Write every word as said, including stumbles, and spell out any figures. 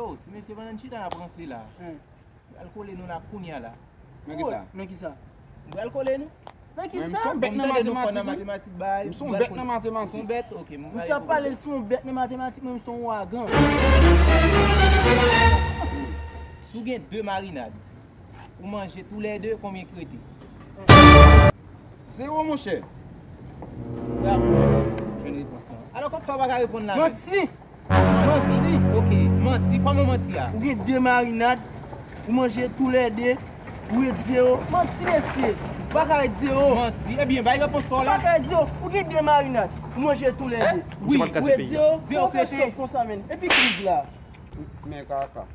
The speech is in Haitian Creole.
Oh, ti mesye, pandan n chita n ap ranse la. Pral kole nou la kounye a la. Nan ki sa? Nan ki sa? M pral kole nou. Nan ki Men m sa? son bèt nan Tande nou fò nan matematèk. matematèk bay. M son bèt nan matematèk. Son bèt, ok. Misye ap pale l se yon bèt nan matematik, men m se yon wagan. Si w gen de marinad, ou manje tou lè de, konbyen ki rete? Zewo, monchè. Bravo. Jwenn repons lan. Alò, kòk sa w pa ka reponn la. Manti! Manti! Ok, manti. Kòman manti a? Ou gen de marinad, ou manje tou lè de, ou ret zewo. Manti, mesye! Ou pa ka ret zewo! Manti. Ebyen, bay repons pa w Ou pa la. ka ret zewo! Ou gen de marinad, ou manje tou lè de. Wi, Misye pa t ka Ou di ret peyi. zewo! Zewo Ou fè fete. Sòf konsa, menn. Epi kriz la. Men kaka.